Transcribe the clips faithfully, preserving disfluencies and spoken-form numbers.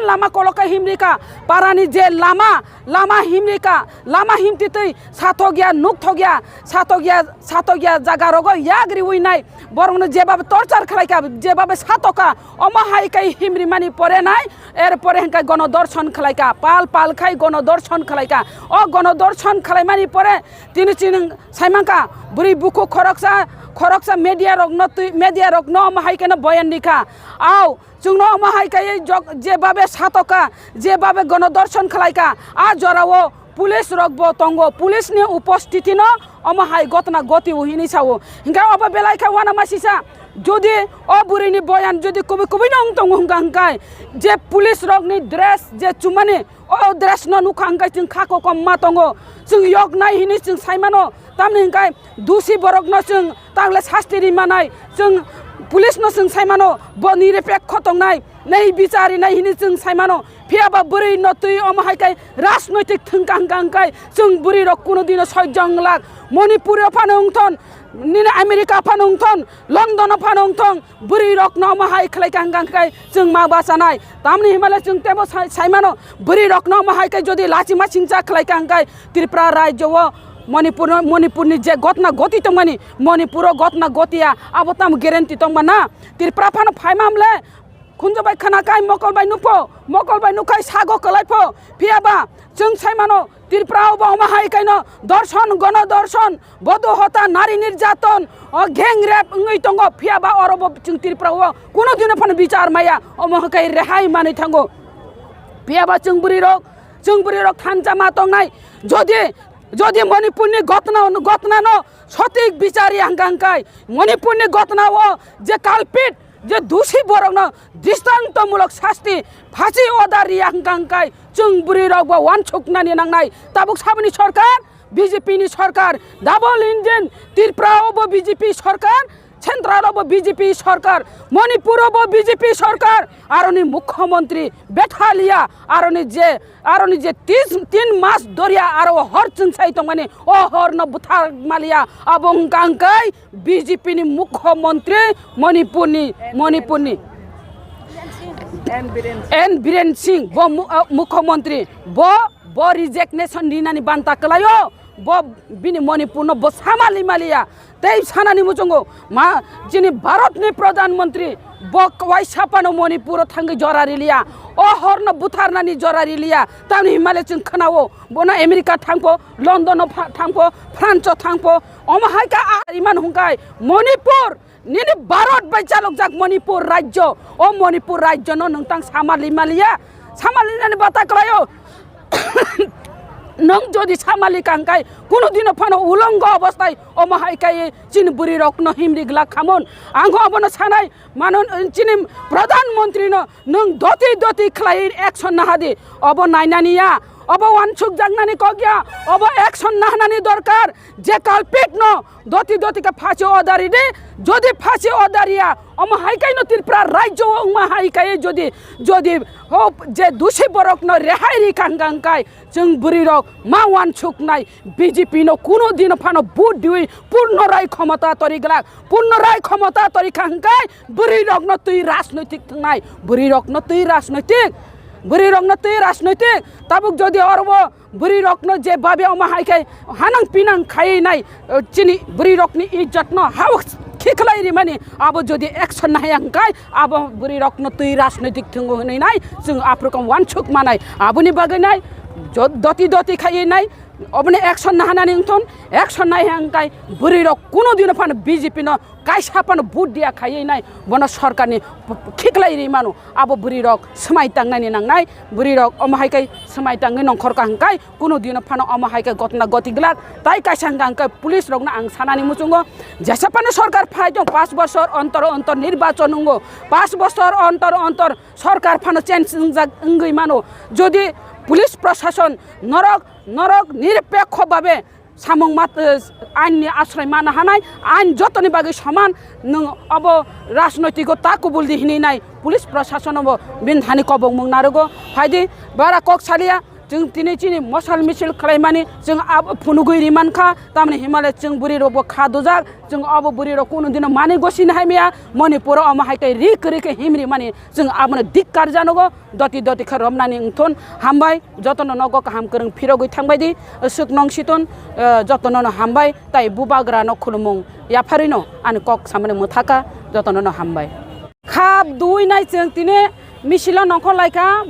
Lama koloka himrika, parani je lama, lama himrika, lama himtitwi sathokya, nukthokya, sathokya, sathokya jaga rogo yak riwi nai, borokno jebabe torchar khlaika, jebabe sathoka, omo hai kai himrimani pore nai, er pore hwnkhe gono dorshon khlaika, pal pal khai gono dorshon khlaika. O gono dorshon khlaimani pore tini chini saimanka, bwrwi bukhuk khoroksa, khoroksa media rokno twi, media rokno omo hai khe no boyan rikha. Au, chwngno omo hai khe jok-, jebabe sathoka, jebabe gono dorshon khlaika, a jorao police rok bo tongo, police ni upostiti no omo hai gotna goti o hinwi sao. Hinkhe obo belai khe uanamasisa, jodi o bwrwi ni boyan jodi kubui kubui no wng tongo hwnkha hwnkhe, je police rok ni dress je chumani, o dress no nukha hwnkhe chwng kha kokom ma tongo, chwng yok nai hinwi chwng sai mano. Tamni hwnkhe dusi borok no chwng tangle sasti ri manai, chwng police no chwng sai mano, bo niripekho tongnai, nei bichari nai hinwi chwng sai mano. Phiya ba bwrwi no twi omo hai khe rajnoitik thwngkha hwnkha hwnkhe chwng bwrwi rok kuno dino soijo wng glak. Manipur o phano wngthon, nini America phano wngthon, London o phano wngthon, bwrwi rokno omo hai khlai kha hwnkha hwnkhe chwng ma bachanai. Tamni himale chwng tebo sai-, sai mano, bwrwi rokno omo hai khe jodi lachima singcha khlai kha hwnkhe Tripura rajyo o Manipur, Manipurni je gotna goti tongmani, Manipuro gotna gotiya, abo tamo guarantee tongma na? Tripura phano phaima mle, khunju bai khana kai, mokol bai nukpho, mokol bai nukhai sago kwlaipho, phiya ba chwng sai mano, Tripura o bo omo hai kaino dorshon, gono dorshon, bodo hota, nari nirjaton, o gang rape wngwi tongo, phiya ba oro bo chwng Tripura o kuno dino phano bichar maya, omo hai kai rehai manwi thango. Phiya ba chwng bwrwi rok, chwng bwrwi rok thansa ma tongnai, jodi, jodi Manipurni gotna, gotna no sotik bichar ya hwnkha hwnkhe, Manipurni gotna o je culprit, je dusi borokno dristontomulok sasti, phasi order riya hwnkha hwnkhe chwng bwrwi rok bo uansuknani nangnai. Tabuk saboni sorkar, B J P ni sorkar, double engine, Tripura o bo B J P sorkar, central o bo B J P sorkar, Manipur o bo B J P sorkar, aroni mukhyamantri bethalia, aroni je, aroni je tis-, tin mas doria aro hor chwngsai tongmani, o hor no buthar malia, abo hwnkha hwnkhe B J P ni mukhyamantri Manipurni, Manipurni N Biren Singh. N Biren Singh, bo mu-, ah, mukhyamantri, bo, bo resignation rinani banta kwlaio, bo bini Manipurno bo samali maliya. Tei sanani muchungo ma chini Bharatni Pradhan Mantri bo kwai sapano Manipuro thangwi jora riliya. O horno butharnani jora riliya. Tamni himale chwng khwnao bono America thangpho, London o pha-, thangpho, France o thangpho. Omo hai kha a iman hwnkhe Manipur nini Bharat bai chalokjak Manipur rajyo. O Manipur rajyono nwng tang samali maliya. Samali nani bata kwlaio. Nwng jodi samali kangkai, kuno dino phano ulongo obostai omo hai kai chini bwrwi rokno himri glak khamon. Ang obono sanai mano, chini Pradhan Mantri no nwng doti doti khlai action nahadi. Obo nainani ya, obo wansuk jaknani kok ya, obo action nahnani dorkar. Je culprit no doti doti khe phasi order ridi, jodi phasi order riya, omo hai kaino Tripura rajyo o wngma hai kai jodi, jodi o je dusi borokno rehai ri kang kang kai, chwng bwrwi rok ma wansuknai, B J P no kuno dino phano vote diwi purno rai khomota tori glak, purno rai khomota tori kha hwnkhe bwrwi rokno twi rajnoitik thwngnai, bwrwi rokno twi rajnoitik, bwrwi rokno twi rajnoitik, tabuk jodi oro Bwrwi rokno je babe omo hai khe hanang pinang khaiwi nai, eh, chini bwrwi rokni ijjot no hao khiklai rimani abo jodi action nahaya hwnkhe abo bwrwi rokno twi rajnoitik thwngo hwnwi nai chwng aphrukham wansuk manai aboni bagwi nai jo-, doti doti khaiwi nai oboni action nahanani wngthon action nahaya hwnkhe bwrwi rok kuno dino phano B J P no kaisa phano vote dia khaiwi nai bono sorkarni p-, p-, khiklai ri mano. Abo bwrwi rok swmai tangnani nangnai, bwrwi rok omo hai khe swmai tangwi nongkhor ka hwnkhe kuno dino phano omo hai khe gotna goti glak. Tai kaisa hwnkha hwnkhe police rokno ang sanani muchungo, jesa phano sorkar phai tong, paanch bosor ontor ontor nirbachon wngo, paanch bosor ontor ontor sorkar phano change wngjak wngwi mano. Jodi police prosason norok, norok niripekho babe samung mat-, eh, ain ni asroi mana hanai, ain jotoni bagwi soman, nwng abo rajnoitiko ta kubul di hinwi nai police prosason bo bini thani kobong mung narugo. Phaidi bara kok salia, Chwng tini chini mosal misil khlaimani chwng abo phunugwi rimankha, tamni himale chwng bwrwi rokbo kha dujak, chwng abo bwrwi rok kunu dino mani gosini haimya, Manipur o omo hai khe ri kwrwi khe himri mani chwng abono dikkar janogo, doti doti khe romnani wngthun. Hambai, jotono nogo kaham kwrwng phirogwi thangbai di, swk nong siton, eh, jotono no hambai, tai bubagra no khulumung yapharwi no ani kok samani mwthaka, jotono no hambai. Khap dui nai chwng tini misilo nongkhor laikha,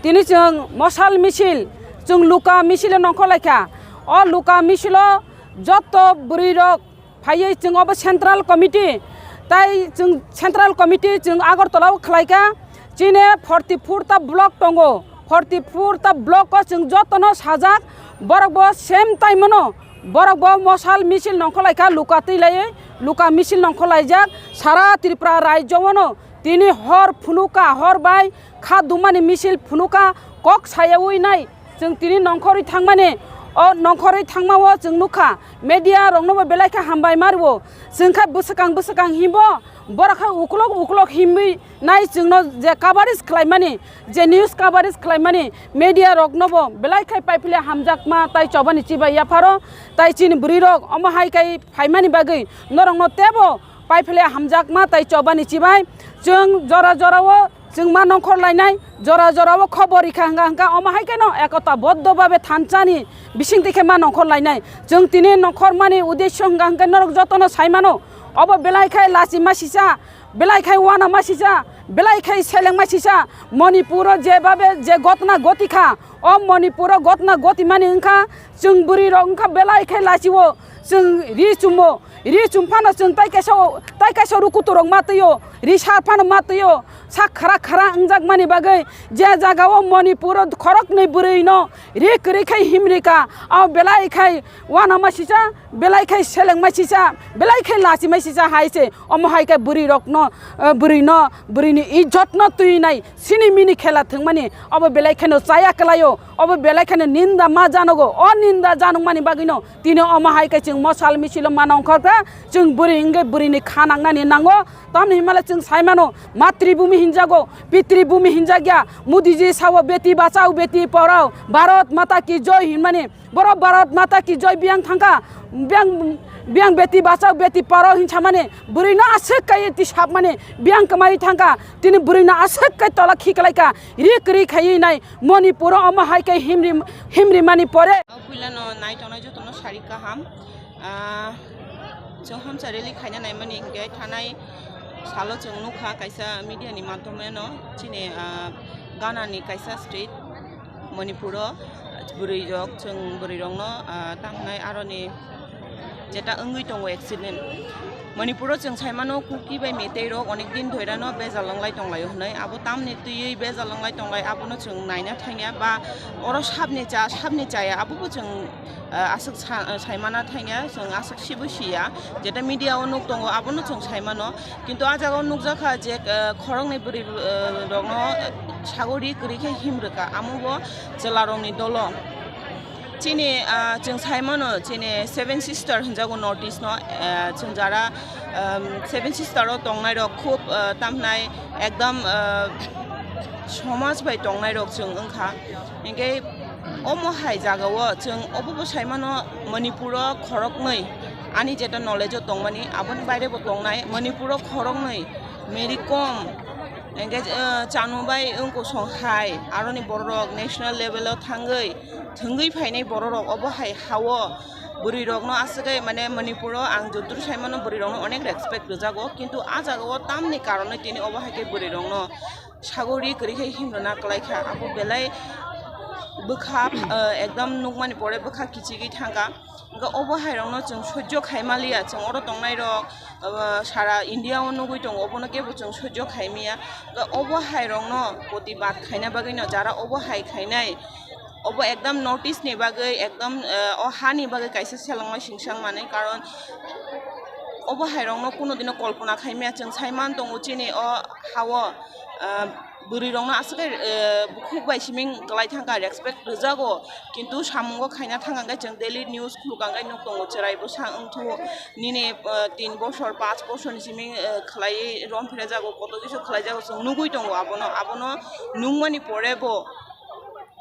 tini chwng mosal misil, chwng luka misilo nongkhor laikha. O luka misilo joto bwrwi rok phaiwi chwng obo central committee, tai chwng central committee chwng Agartala o khlaikha. Chini forty four ta block tongo, forty four ta block o chwng jotono sajak, borok bo same time no, borok bo mosal misil nongkhor laikha, luka twi laiwi luka misil nongkhor laijak. Sara Tripura rajyo o no tini hor phunuka, hor bai kha dumani misil phunuka, kok sayawi nai. Chwng tini nongkhorwi thangmani, o nongkhorwi thangma o chwng nukha, media rokno bo belai khe hambai ma rwo. Chwng khe bwswkang bwswkang himbo, borok khe uklok uklok himwi nai chwngno je coverage khlaimani, je news coverage khlaimani, media rokno bo belai khe paiphile hamjakma tai chobani chibai yapharo, tai chini bwrwi rok omo hai kai phaimani bagwi norokno tebo paiphile hamjakma tai chobani chibai. Chwng jora jora o chwng ma nongkhor lainai, jora jora o khobor rikha hwnka hwnka, omo hai kheno ekota boddo babe thansani bisingtwi khe ma nongkhor lainai. Chwng tini nongkhor mani uddesho hwnka hwnka norok jotono sai mano, obo belai khai lachi ma sisa, belai khai wana ma sisa, belai khai seleng ma sisa. Manipur o je babe je gotna goti kha, o Manipur o gotna goti mani wngkha, chwng bwrwi rok wngkha belai khai lachi o, chwng ri chumo, ri chum phano chwng tai kaisa, tai kaisa rukutu rok ma twi o, ri sar phano ma twi o, sak khara khara wngjak mani bagwi je jaga o Manipur o khoroknwi bwrwi no ri kwrwi khai himri kha, o belai khai wana ma sisa, belai khai seleng ma sisa, belai khai lachi ma sisa hai se, omo hai khe bwrwi rok no, eh, bwrwi no, bwrwi ni ijjot no twi nai, sini mini khela thwngmani, obo belai kheno chaya kwlaio, obo belai kheno ninda ma janogo, o ninda janokmani bagwino tini omo hai khe chwng mosal misilo ma nongkhor kha, chwng bwrwi hwnkhe bwrwini kha nangnani nango, tamni himale chwng sai mano, matribhumi hinjago, pitribhumi hinjakya, Modiji sao beti bachao, beti porao, Bharat Mata Ki Jai hinmani, Borok Bharat Mata Ki Jai biyang thangkha, biyang, biyang beti bachao, beti porao hin samani, bwrwi no aswk kai ti sapmani, biyang kwmai thangkha, tini bwrwi no aswk kai tola khiklaikha, ri kwrwi khaiwi nai Manipur o omo hai kai himri, himri mani pore. O puila no nai tongnai joto no sari kaham. Ah, chwng hamsa rally khaina naimani hinkhe thanai salo chwng nukha kaisa media ni madhyome no chini, ah, Ghana ni kaisa state Manipur o bwrwi rok, chwng bwrwi rok no, ah, tang hnai aro ni jeta wngwi tongo accident. Manipur o chwng sai mano Kuki bai Meitei rok onek din dhori no bejal wnglai tong lai o hwnwi, abo tamni twiwi bejal wnglai tong lai, abono chwng naina thangya ba oro sabni cha, sabni chaya, abo bo chwng, ah, aswk sa-, saimana thangya, chwng aswk sibo siya, jeta media o nuk tongo, abono chwng saimano. Kintu ah jaga o nukjakha je, ah, khoroknwi bwrwi, ah, rokno, ah, sagori kwrwi khe himrwkha, amo bo chwla rokni dolo. Chini, ah, chwng saimano, chini Seven Sister hwnjago North East no, ah, chwng jara, um, Seven Sister o tongnai rok khub, ah, tamhnai ekdam, ah, somaj bai tongnai rok chwng wngkha. Hinkhe omo hai jagao chwng obobo saimano Manipuro khoroknwi, ani jeta knowledge o tongmani aboni bairebo tongnai, Manipuro khoroknwi Mary Kom, hinkhe, eh, Chanu bai Wngkosong hai aroni bororok national level o thangwi thwngwi phainai bororok obo hai hao bwrwirokno aswk mane Manipuro ang joturu saimano bwrwirokno onek respect rwjago, kintu ah jagao tamni karonwi tini obo hai khe bwrwirokno sagori kwrwi khe himrwna kwlai kha, abo belai bwkha, eh, ekdam nukmani pore bwkha kichigwi thangkha. Hwnkhe obo hairokno chwng sojjo khai maliya, chwng oro tongnairok, eh, sara India o nugwi tongo, obono kebo chwng sojjo khai maya. Hwnkhe obo hairokno protibad khaina bagwino jara obo hai khainai, obo ekdam North East ni bagwi ekdam, eh, o hani bagwi kaisa selengma singsang manwi, karon obo hairokno kunu dino kolpona khai maya. Chwng sai man tongo chini o hao, ah, bwrwirokno aswk khe, ah, bukhuk bai simi kwlai thangkha, respect rwjago, kintu samungo khaina thangkha hwnkhe chwng daily news khulukha hwnkhe nuk tongo, chwrai bwsa wngthu nini, ah, tin bosor, panch bosorni simi, ah, khwlaiwi rom phirajago, koto kisa khwlaijago, chwng nugwi tongo abono, abono nukmani pore bo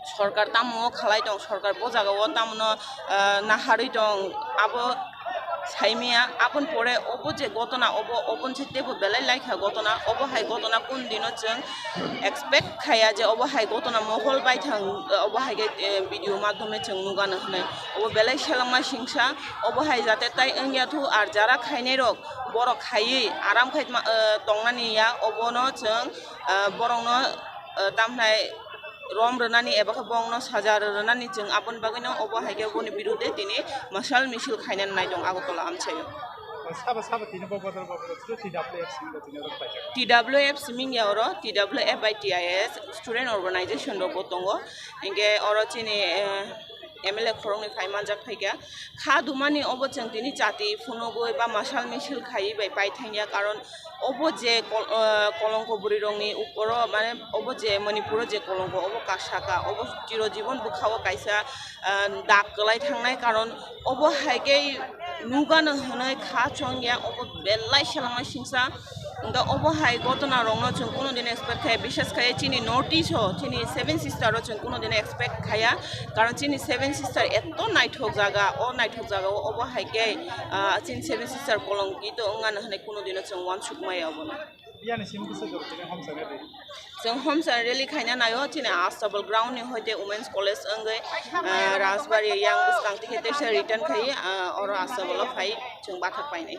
Sorkar tamo khalai tong, sorkar bo jaga o tamo no, ah, naharwi tong, abo saimaya. Aboni pore obo je gotona, obo, oboni se teibo belai laikha gotona, obo hai gotona kun dino chwng expect khaya je obo hai gotona mohol baithang, obo hai khe, eh, video madhyome chwng nugano hwnwi. Obo belai selengma singsa, obo hai jate tai wngya thu, ar jara khainai rok borok khaiwi aram khai ma, eh, tongnani ya, obono chwng, eh, borokno, eh, tamhnai rom rwnani eba khe bongno saja rwnani chwng aboni bagwino obo hai khe boni birude tini mashal misil khainani naitong Agartala amchaio. Sabo sabo tini bo bodol bo bodol T W F simi bo tini oro khlaijak. T W F simi ya oro T W F by T I S student organization rok bo tongo. Hinkhe oro chini, eh, M L A khoroknwi phai manjak phaikha. Kha dumani obo chwng tini chati phunugwi ba mashal misil khaiwi bai paithangya, karon obo je kol-, ah, kolongko bwrwirokni uporo, mane obo je Manipuro je kolongko, obo kasaka, obo chirojibon bwkhao kaisa, ah, dak kwlai thangnai, karon obo hai khe nugano hwnwi kha chongya, obo belai selengma singsa. Hwnkhe obo hai gotona rokno chwng kuno din expect khaya, bishes khaya chini North East o, chini Seven Sister o chwng kuno din expect khaya, karon chini Seven Sister eto naithok jaga, o naithok jaga o obo hai khe, ah, chini Seven Sister kolongkito wngmano hwnwi kuno dino chwng uansuk maya obono. Biyani simi kisa jora tini homsani rally. Chwng homsani rally khaina naio, chini Astabal ground ni hoite Women's College wngwi, ah, Rajbari yang bwskang tikhe teisa return khai, ah, oro Astabal o phai chwng bathak painai.